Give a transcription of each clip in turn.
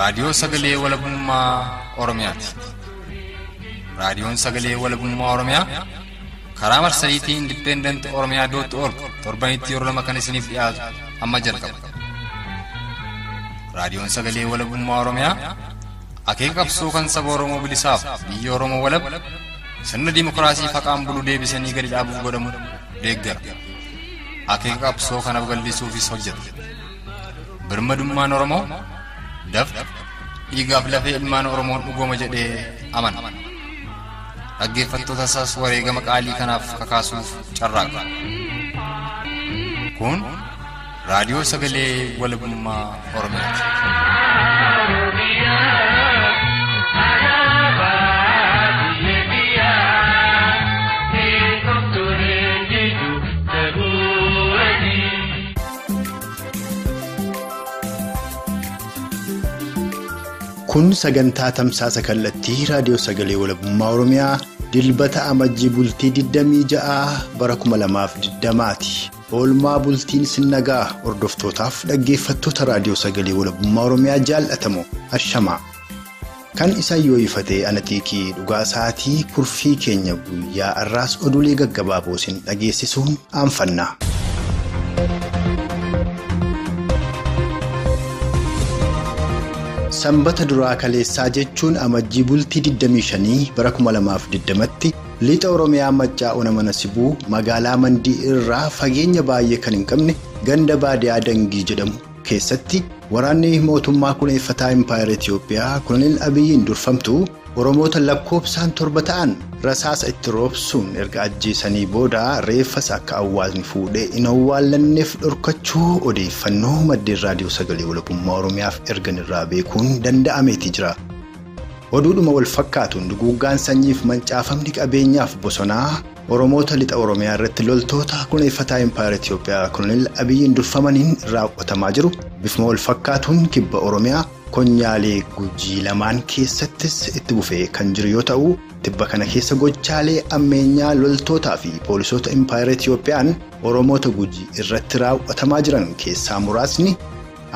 Raadiyoo Sagalee Walabummaa Oromiyaati. Raadiyoon Sagalee Walabummaa Oromiyaa karaa marsariitii Independent Oromiyaa dot org torbanitti yeroo lama kan isiniif dhiyaatu amma jalqaba. Raadiyoon Sagalee Walabummaa Oromiyaa akeeka qabsoo kan saba Oromoo bilisaaf biyya Oromoo walab sirna dimookiraasii faqaan bulu deebisanii gadi dhaabuuf godhamu deeggara. Akeeka qabsoo kanaaf gallisuufis hojjeta. Birmadummaan Oromoo dafqa dhiigaaf lafee ilmaan Oromoon dhugooma jedhee amana. Dhaggeeffattoota isaas wareegama qaalii kanaaf kakaasuuf carraaqa. Kun raadiyoo sagalee walabummaa Oromiyaati. Kun sagantaa tamsaasa kallattii raadiyoo sagalee walabummaa Oromiyaa dilbata amajjii bultii 26 bara 2020ti. Oolmaa bultiin sinnagaa hordoftootaaf dhaggeeffattoota raadiyoo sagalee walabummaa Oromiyaa jaallatamu ashamaa. Kan isaan yoo'ifatee anatiikii dhugaa isaatii kurfii keenya guyyaa har'aas oduulee gaggabaaboo isin dhageessisuun aanfanna. Sanbata duraa kaleessaa jechuun amajjii bultii 25 bara 2020tti lixa Oromiyaa Maccaa Ona Mana Sibuu magaalaa Mandii irraa fageenya baay'ee kan hin qabne ganda baadiyaa Dangii jedhamu keessatti waraanni mootummaa kuneeffataa Impaayera Itiyoophiyaa Koloneel Abiyyiin durfamtu Oromoota lakkoofsaan 7 ta'an rasaasa itti roobsuun erga ajjeesanii booda reeffas akka awwaalni fuudhee hin awwaallanneef dhorkachuu odeeffannoo maddeen raadiyoo sagalee walabummaa Oromiyaaf ergan irraa beekuun danda'ameeti jira. Oduudhuma wal fakkaatuun duguuggaan sanyiif mancaafamni qabeenyaaf bosonaa Oromoota lixa Oromiyaa irratti loltoota kuneeffataa Impaayera Itiyoophiyaa Koloneel Abiyyiin durfamaniin raawwatamaa jiru bifuma wal fakkaatuun kibba Oromiyaa konyaalee gujii lamaan keessattis itti bufee kan jiru yoo ta'u tibba kana keessa gochaalee ammeenyaa loltootaa fi poolisoota Impaayera Itiyoophiyaan Oromoota gujii irratti raawwatamaa jiran keessaa muraasni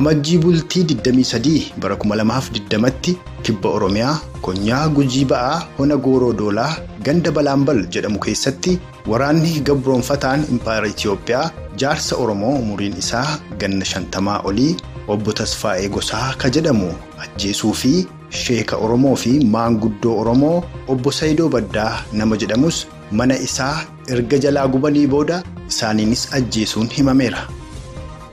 amajjii bultii 23 bara 2020tti kibba Oromiyaa konyaa gujii ba'aa hona gooroo doolaa ganda balaambal jedhamu keessatti waraanni gabroonfataan Impaayera Itiyoophiyaa jaarsa Oromoo umuriin isaa ganna 50 olii obbo Tasfaa'ee Gosaa ka jedhamu ajjeesuu fi sheeka Oromoo fi maanguddoo Oromoo obbo Sayidoo Baddaa nama jedhamus mana isaa erga jalaa gubanii booda isaaniinis ajjeesuun himameera.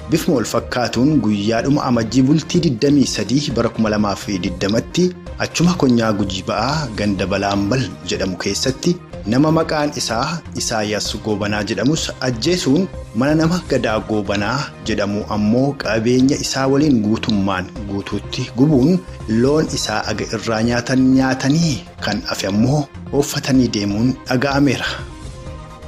Bifuma wal fakkaatuun guyyaadhuma amajjii bultii 23 bara 2020tti achuma konyaa gujii ba'aa ganda balaambal jedhamu keessatti nama maqaan isaa Isaayyaas Goobanaa jedhamus ajjeesuun mana nama Gadaa Goobanaa jedhamu ammoo qabeenya isaa waliin guutummaan guutuutti gubuun loon isaa aga irraa nyaatan nyaatanii kan hafe ammoo ooffatanii deemuun dhaga'ameera.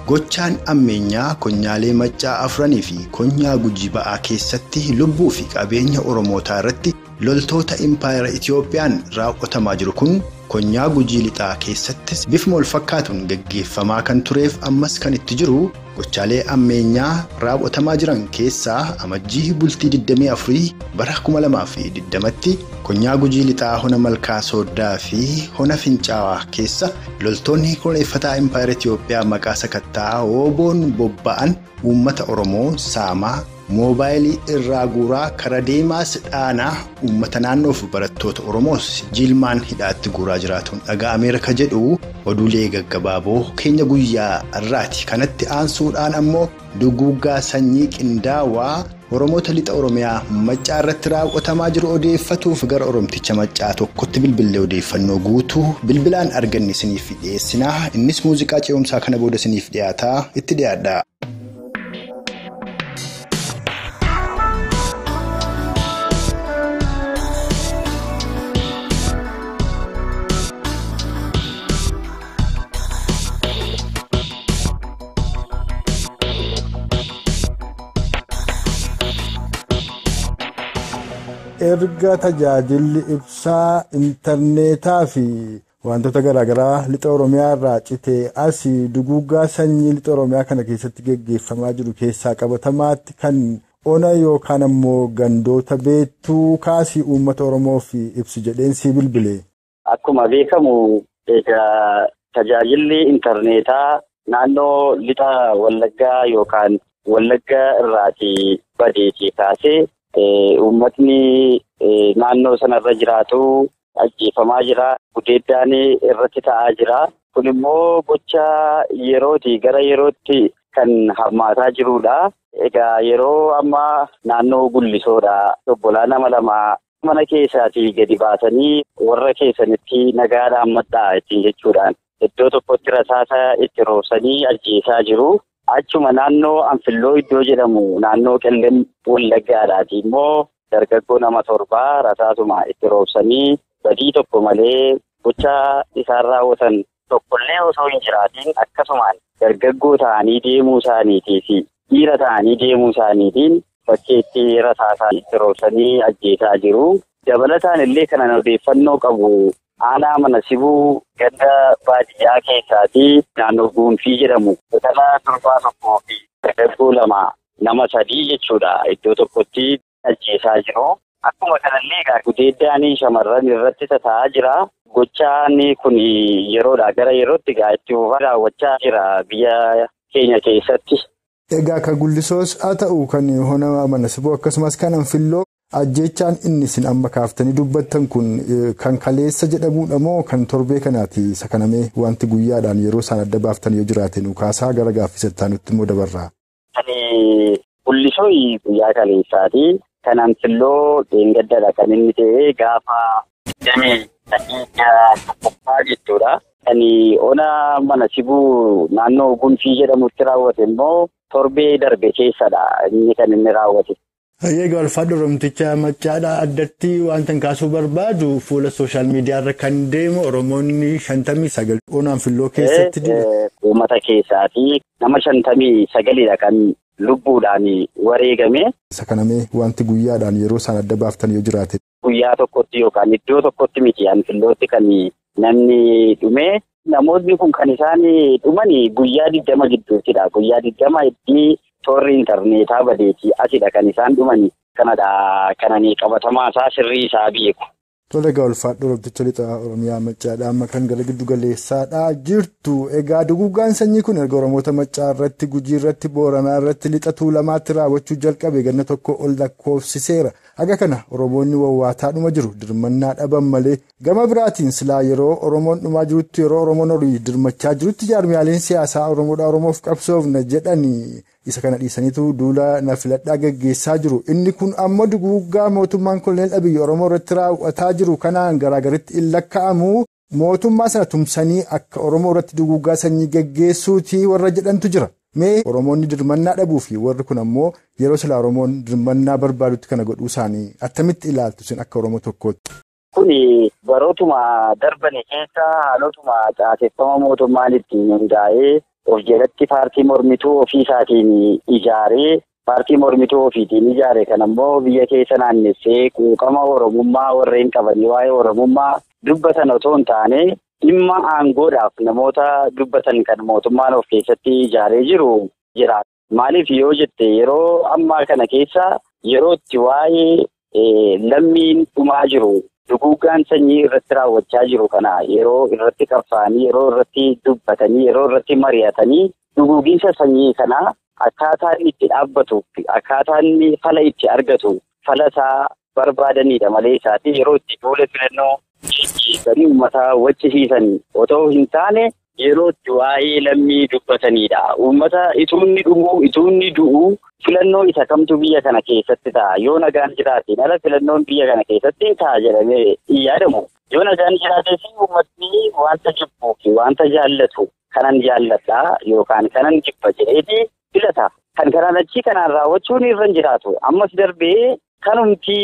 Gochaan ammeenyaa konyaalee maccaa afranii fi konyaa gujii ba'aa keessatti lubbuu fi qabeenya Oromootaa irratti loltoota Impaayera Itiyoophiyaan raawwatamaa jiru kun konyaa gujii lixaa keessattis bifuma wal fakkaatuun gaggeeffamaa kan tureef ammas kan itti jiru gochaalee ammeenyaa raawwatamaa jiran keessaa amajjii bultii 24 bara 2020tti konyaa gujii lixaa hona malkaa sooddaa fi hona fincaawaa keessa loltoonni kuneeffataa Impaayera Itiyoophiyaa maqaa sakattaa hooboon bobba'an uummata Oromoo saamaa moobaayilii irraa guuraa kara deemaas dhaanaa uummata naannoof barattoota Oromoos jilmaan hidhaatti guuraa jiraatuun dhaga'ameera ka jedhu oduulee gaggabaaboo keenya guyyaa irraati. Kanatti aansuudhaan ammoo duguuggaa sanyii qindaawaa Oromoota lixa Oromiyaa maccaa irratti raawwatamaa jiru odeeffatuuf gara Oromticha maccaa tokkotti bilbilee odeeffannoo guutuu bilbilaan arganne isiniif dhiyeessinaa. Innis muuziqaa ce'umsaa kana booda isiniif dhiyaataa itti dhiyaadha. Erga tajaajilli ibsaa intarneetaa fi wantoota garaagaraa lixa Oromiyaa irraa citee asii duguuggaa sanyii lixa Oromiyaa kana keessatti geggeeffamaa jiru keessaa qabatamaatti kan Ona yookaan ammoo gandoota beektuu kaasii uummata Oromoof ibsi jedheen si bilbile. Akkuma beekamu tajaajilli intarneetaa naannoo lixa Wallaggaa yookaan Wallaggaa irraatii badeetii kaasee uummatni naannoo sanarra jiraatu ajjeefamaa jira. Gudeeddaan irratti ta'aa jira. Kun immoo gocha yerootii gara yerootti kan hammaataa jirudha. Egaa yeroo ammaa naannoo Gullisoodha. Obbolaa nama lama mana keessaatii gadi baasanii warra keessanitti nagaadhaan maxxaa ittiin jechuudhaan iddoo tokkotti rasaasa itti roobsanii ajjeesaa jiru. Achuma naannoo Anfilloo iddoo jedhamu naannoo Qellem Wallaggaadhaati immoo dargaggoo nama 7 rasaasuma itti roobsanii badii tokko malee gocha isaan raawwatan tokkollee osoo hin jiraatiin akkasumaan dargaggoo ta'anii deemuu isaaniitii fi dhiira ta'anii deemuu isaaniitiin bakkeetti rasaasaa itti roobsanii ajjeesaa jiru. Dabalataan illee kanan odeeffannoo qabu aanaa mana sibuu ganda baadiyyaa keessaatii naannoo Guunfii jedhamu intala durbaa tokkoo fi dargaggoo 2 nama 3 jechuudha iddoo tokkotti ajjeesaa jiru. Akkuma kanallee egaa gudeeddaan shamarran irratti tata'aa jira. Gochaan kun yeroodhaa gara yerootti egaa itti fufaa raawwachaa jira biyya keenya keessatti. Egaa kan Gullisoos haa ta'u kan Ona mana sibuu akkasumas kan Anfilloo ajjeechaan inni isin amma kaaftanii dubbattan kun kan kaleessa jedhamudha moo kan torbee kanaati isa kanamee wanti guyyaadhaan yeroo isaan adda baaftan yoo jiraate nu kaasaa gara gaaffii nutti immoo dabarraa. Kan Gullisoo guyyaa kaleessaati. Kan Anfilloo dheengaddaadha kan inni ta'e gaafa 21 jechuudha. Kan ona mana sibuu naannoo Gunfii jedhamutti raawwate immoo torbee darbe keessadha inni kan inni raawwate. Egaa ulfaadha Oromticha Maccaadha addatti wanta kaasuu barbaadu fuula sooshaal miidiyaa irra kan deemu Oromoonni 59 ona Anfilloo keessatti uummata keessaatii nama 59dha kan lubbuudhaan wareegame. Isa kanamee wanti guyyaadhaan yeroo isaan adda baaftan yoo jiraate. Guyyaa tokkotti yookaan iddoo tokkotti miti Anfillootti kan namni dhume. Namoonni kun kan isaan dhuman guyyaa 20 gidduuttidha. Guyyaa 20 itti toorri intarneetaa badeetii asidha kan isaan dhuman. Kanadha kananii qabatamaa isaa sirrii isaa beeku. Tole egaa ulfaadha Oromticha lixa Oromiyaa Maccaadha amma kan gara giddu galeessaadha jirtu. Egaa duguuggaan sanyii kun erga Oromoota Maccaa irratti, Gujii irratti, Booranaa irratti lixa Tuulamaatti raawwachuu jalqabe ganna tokko ol lakkoofsiseera. Haga kana Oromoonni wawwaataadhuma jiru dirmannaa dhaban malee gama biraatiin silaa yeroo Oromoon dhumaa jirutti yeroo Oromoon horii dirmachaa jirutti jaarmiyaaleen siyaasaa Oromoodha Oromoof qabsoofna jedhanii isa kana dhiisaniitu duula na filadhaa gaggeessaa jiru. Inni kun ammoo duguuggaa mootummaan Koloneel Abiyyi Oromoo irratti raawwataa jiru kanaan garaagaritti hin lakkaa'amu. Mootummaa sana tumsanii akka Oromoo irratti duguuggaa sanyii gaggeessuuti warra jedhantu jira. Mee Oromoonni dirmannaa dhabuu fi warri kun ammoo yeroo silaa Oromoon dirmannaa barbaadutti kana godhuu isaanii attamitti ilaaltu isin akka Oromoo tokkootti? Kuni barootuma darbanii keessa haalotuma caaseffama mootummaan ittiin hundaa'ee of jalatti paartii mormituu ofii isaatiin ijaaree paartii mormituu ofiitiin ijaare kan ammoo biyya keessa naannessee quuqama Oromummaa warreen qabanii waa'ee Oromummaa dubbatan otoo hin taane dhimma aangoodhaaf namoota dubbatan kan mootummaan of keessatti ijaaree jiru jira. Maaliif yoo jette yeroo ammaa kana keessa yeroo itti waa'ee lammiin dhumaa jiru duguuggaan sanyii irratti raawwachaa jiru kana yeroo irratti qabsaa'anii yeroo irratti dubbatanii yeroo irratti mari'atanii duguuginsa sanyii kana akkaataa inni itti dhaabbatu akkaataa inni fala itti argatu fala isaa barbaadanidha malee isaati yeroo itti duula filannoo geggeessanii uummata waccisiisan otoo hin taane yeroo itti waa'ee lammii dubbatanidha. Uummata ituunni dhumuu ituunni du'uu filannoo isa kamtu biyya kana keessatti ta'a. Yoo nagaan jiraateen ala filannoon biyya kana keessatti ta'a jedhamee hin yaadamu. Yoo nagaan jiraates uummatni wanta jibbuu fi wanta jaallatu kanan jaalladha yookaan kanan jibba jedheeti filata. Kan kanaan achii kanaan raawwachuun irra hin jiraatu. Ammas darbee kanumti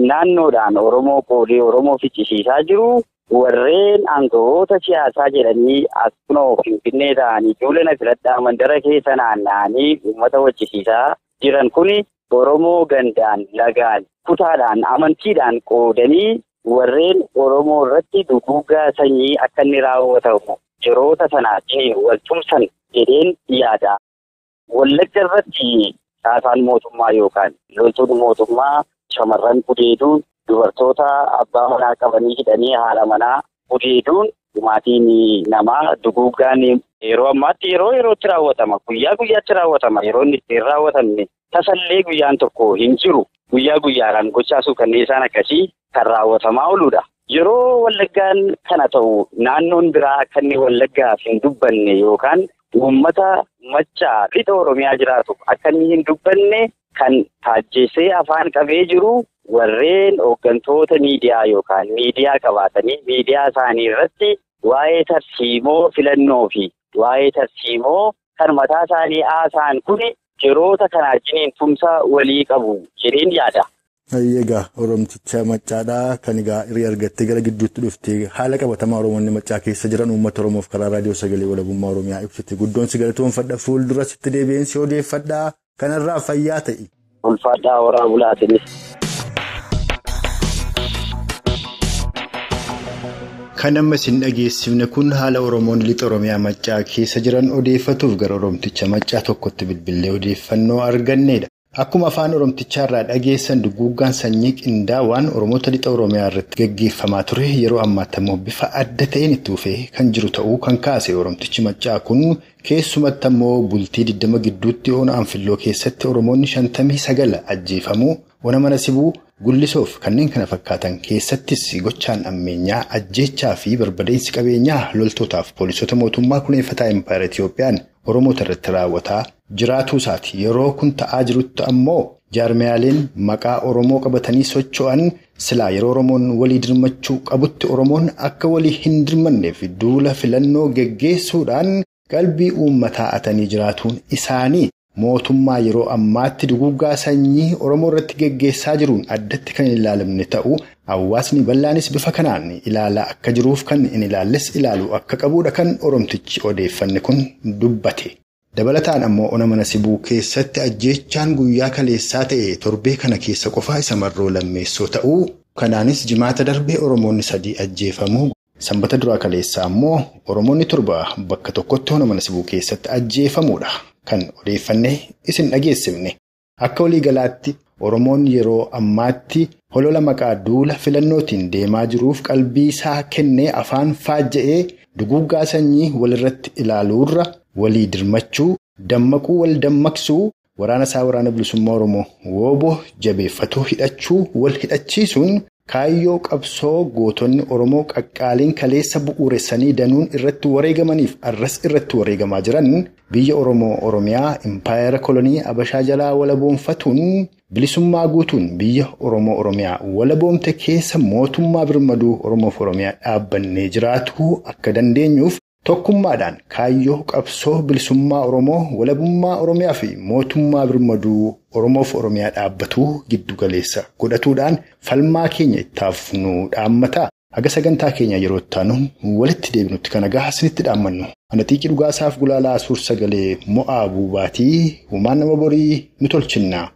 naannoodhaan Oromoo qoodee Oromoo ficcisiisaa jiru warreen aangawoota siyaasaa jedhanii as kunoo Finfinnee ta'anii duula na filadhaa mandara keessa naanna'anii uummata waccisiisaa jiran kuni Oromoo gandaan, lagaan, kutaadhaan, amantiidhaan qoodanii warreen Oromoo irratti duguuggaa sanyii akka inni raawwatamu yeroota sanaatiin wal tumsan jedheen yaada. Wallagga irratti Caasaan mootummaa yookaan loltuun mootummaa shamarran gudeeduun dubartoota abbaa manaa qabanii hidhanii haadha manaa gudeeduun dhumaatiin namaa duguuggaan yeroo ammaatti yeroo yerootti raawwatama. Guyyaa guyyaatti raawwatama. Yeroo inni itti hin raawwatamne tasallee guyyaan tokko hin jiru. Guyyaa guyyaadhaan gochaa suukanneessaan akkasii kan raawwatamaa ooludha. Yeroo Wallaggaan kana ta'u naannoon biraa akka inni Wallaggaaf hin dubbanne yookaan uummata Maccaa lixa Oromiyaa jiraatu akka inni hin dubbanne kan taajjessee afaan qabee jiru warreen hooggantoota miidiyaa yookaan miidiyaa qabaatanii miidiyaa isaanii irratti waa'ee tarsiimoo filannoo fi waa'ee tarsiimoo kan mataa isaanii haasa'an kun yeroota kana wajjiniin tumsa walii qabu jedheen yaada. Egaa Oromticha Maccaadhaa kan egaa hiree argattee gara gidduutti dhuftee haala qabatamaa Oromoonni Maccaa keessa jiran uummata Oromoof karaa raadiyoo sagalee walabummaa Oromiyaa ibsite guddoon si galatoonfadha fuuldura sitti deebi'een si odeeffadhaa kanarraa fayyaa ta'i. Ulfaadhaa horaa bulaatinis. Kan amma isin dhageessifne kun haala Oromoon lixa Oromiyaa Maccaa keessa jiran odeeffatuuf gara Oromticha Maccaa tokkotti bilbilee odeeffannoo argannedha. Akkuma afaan Oromtichaa irraa dhageessan duguuggaan sanyii qindaa'aan Oromoota lixa Oromiyaa irratti gaggeeffamaa ture yeroo ammaatti immoo bifa adda ta'een itti fufee kan jiru ta'uu kan kaase Oromtichi Maccaa kun keessumatti ammoo bultii 20 gidduutti ona Anfilloo keessatti Oromoonni 59 ajjeefamuu ona Mana Sibuu Gullisoof kanneen kana fakkaatan keessattis gochaan ammeenyaa ajjeechaa fi barbadeensi qabeenyaa loltootaaf poolisoota mootummaa kuneeffataa Impaayera Itiyoophiyaan Oromoota irratti raawwataa jiraatu isaati. Yeroo kun ta'aa jirutti ammoo jaarmiyaaleen maqaa Oromoo qabatanii socho'an silaa yeroo Oromoon walii dirmachuu qabutti Oromoon akka walii hin dirmanneef duula filannoo geggeessuudhaan qalbii uummataa atanii jiraatuun isaanii mootummaa yeroo ammaatti duguuggaa sanyii Oromoo irratti geggeessaa jiruun addatti kan hin ilaalamne ta'uu hawaasni bal'aanis bifa kanaan ilaalaa akka jiruuf kan hin ilaalles ilaaluu akka qabudha kan Oromtichi odeeffanne kun dubbate. Dabalataan ammoo ona Mana Sibuu keessatti ajjeechaan guyyaa kaleessaa ta'e torbee kana keessa qofaa isa marroo lammeessoo ta'uu kanaanis jimaata darbee Oromoonni 3 ajjeefamuu sanbata duraa kaleessaa ammoo Oromoonni 7 bakka tokkotti ona Mana Sibuu keessatti ajjeefamuudha. Kan odeeffannee isin dhageessifne akka waliigalaatti Oromoon yeroo ammaatti holola maqaa duula filannootiin deemaa jiruuf qalbii isaa kennee afaan faajja'ee duguuggaa sanyii walirratti ilaaluurra walii dirmachuu dammaquu wal dammaqsuu waraana isaa waraana bilisummaa Oromoo wooboo jabeeffatuu hidhachuu wal hidhachiisuun kaayyoo qabsoo gootonni Oromoo qaqqaaliin kaleessa bu'uuressanii danuun irratti wareegamaniif arras irratti wareegamaa jiran biyya Oromoo Oromiyaa impaayera kolonii Abashaa jalaa walaboonfatuun bilisummaa guutuun biyya Oromoo Oromiyaa walaboomte keessa mootummaa birmaduu Oromoof Oromiyaa dhaabbannee jiraatu akka dandeenyuuf tokkummaadhaan kaayyoo qabsoo bilisummaa Oromoo walabummaa Oromiyaa fi mootummaa birmaduu Oromoof Oromiyaa dhaabbatu giddugaleessa godhatuudhaan falmaa keenya ittaaf nu dhaammata. Haga sagantaa keenya yeroo ittaanu walitti deebinutti kan nagaa isinitti dhaammannu. Ana xiiqii dhugaasaaf gulaalaa suur sagalee mo'aa buubaatii uumaan nama borii nu tolchinna.